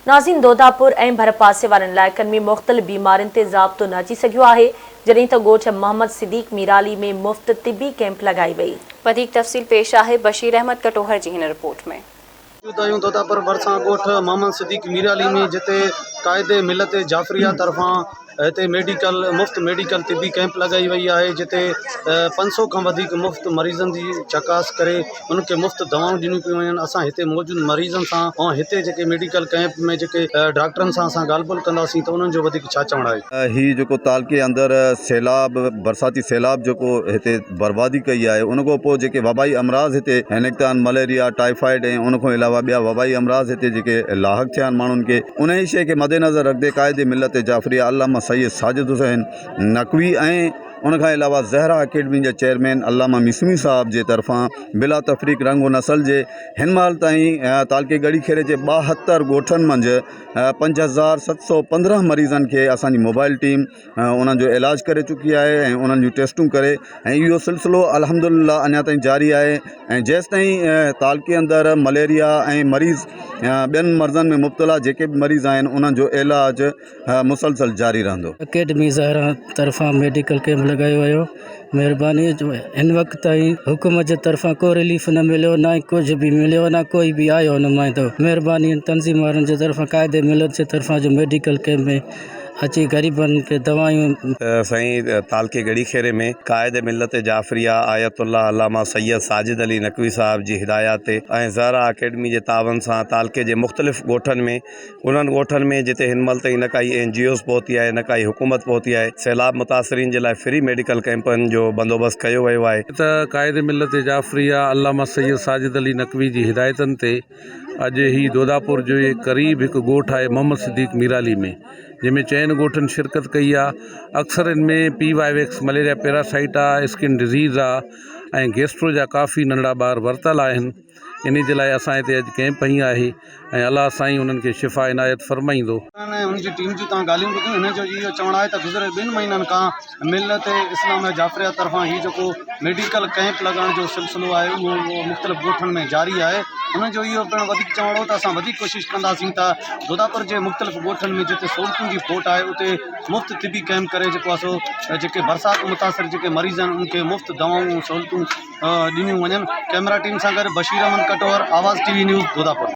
ناظرين دوداپور ۽ ڀرپاسي وارن علائقن ۾ مختلف بيمارين تي ضابطو نه اچي سگهيو آهي، جڏهن ته ڳوٺ محمد صديق ميرالي ۾ مفت طبي ڪئمپ لڳائي وئي. وڌيڪ تفصيل پيش آهي بشير احمد ڪٽوهر جي هن رپورٽ ۾. موجود آهيون دوداپور ڀرسان ڳوٺ محمد صديق ميرالي ۾ جتي قائد ملت جعفريه طرفان هتي ميڊيڪل مفت ميڊيڪل طبي ڪئمپ لڳائي وئي آهي جتي پنج سو کان وڌيڪ مفت مريضن جي چڪاس ڪري انهن کي مفت دوائون ڏنيون پيون وڃن اسان هتي موجود مريضن سان ۽ هتي جيڪي ميڊيڪل ڪئمپ ۾ جيڪي ڊاڪٽرن سان اسان ڳالهه ٻولهه ڪنداسين ته انهن جو وڌيڪ ڇا چوڻ آهي. هي جيڪو تعلقي اندر سيلاب برساتي سيلاب جيڪو هتي بربادي ڪئي آهي ان کان پوء جيڪي وبائي امراض هتي نڪتا آهن مليريا ٽائيفائيڊ ۽ ان کان علاوه ٻيا وبائي امراض هتي جيڪي لاحق ٿيا آهن ماڻهن کي انهيء شيء کي مدنظر رکندي قائد ملت جعفريه علامه سيد ساجد حسين نقوي ۽ ان کان علاوه زهرا اڪيڊمي جي چيئرمين علامه ميسمي صاحب جي طرفان بلا تفريق رنگ و نسل جي هن مهل تائين تعلقي ڳڙهي خيري جي 72 ڳوٺن منجهه 5715 مريضن کي اسان جي موبائل ٽيم انهن جو علاج ڪري چڪي آهي ۽ انهن جون ٽيسٽون ڪري ۽ اهو سلسلو الحمد لله اڃا تائين جاري آهي ۽ جيستائين تعلقي اندر مليريا ۽ مريض ٻين مرضن ۾ مبتلا جيڪي به مريض آهن انهن جو علاج مسلسل جاري رهندو. اڪيڊمي زهرا طرفان ميڊيڪل ڪيمپ لڳايو ويو مهرباني جو هن وقت تائين حڪومت جي طرفان ڪو رليف نه مليو نه ئي ڪجهه به مليو نه ڪوئي به آيو نمائندو مهرباني تنظيم وارن جي طرفان قائد ملت جي طرفان جو ميڊيڪل ڪيمپ ۾ اچي غريبن کي دوائيون. سائين تعلقي ڳڙهي خيري ۾ قائد ملت جعفريه آيت الله علامه سيد ساجد علي نقوي صاحب جي هدايات تي ۽ زهرا اڪيڊمي جي تعاون سان تعلقي جي مختلف ڳوٺن ۾ انهن ڳوٺن ۾ جتي هن مهل تائين نه ڪائي اين جي اوز پهتي آهي نه ڪائي حڪومت پهتي آهي سيلاب متاثرين جي لاء فري ميڊيڪل ڪئمپن جو بندوبست ڪيو ويو آهي. ته قائد ملت جعفريه علامه سيد ساجد علي نقوي جي هدايتن تي اڄ هي دوداپور جي قريب هڪ ڳوٺ آهي محمد صديق ميرالي ۾ جنهن ۾ چئن ڳوٺن شرڪت ڪئي آ اڪثر ان ۾ پي وائي ويڪس مليريا پيراسائيٽ آ اسڪن ڊزيز آ ۽ گيسٽرو جا ڪافي ننڍڙا ٻار ورتل آهن انهي جي لاء اسان هتي اڄ ڪئمپ هنئي آهي ۽ الله سائين انهن کي شفا عنايت فرمائيندو. ۽ ان جي ٽيم جون توهان ڳالهيون ٻڌيون هن جو اهو چوڻ آهي ته گذريل ٻن مهينن کان ملت اسلاميه جعفريه طرفان هي جيڪو ميڊيڪل ڪئمپ لڳائڻ جو سلسلو آهي اهو مختلف ڳوٺن ۾ جاري آهي هن جو اهو پڻ وڌيڪ چوڻ هو ته اسان وڌيڪ ڪوشش ڪنداسين ته دوداپور جي مختلف ڳوٺن ۾ جتي سهولتن جي کوٽ آهي اتي مفت طبي ڪئمپ ڪري جيڪو آهي سو جيڪي برسات متاثر جيڪي مريض آهن انهن کي مفت دوائون ۽ سهولتون ڏنيون وڃن ڪئميرا ٽيم سان گڏ بشير احمد ڪٽوهر آواز ٽي وي نيوز دوداپور.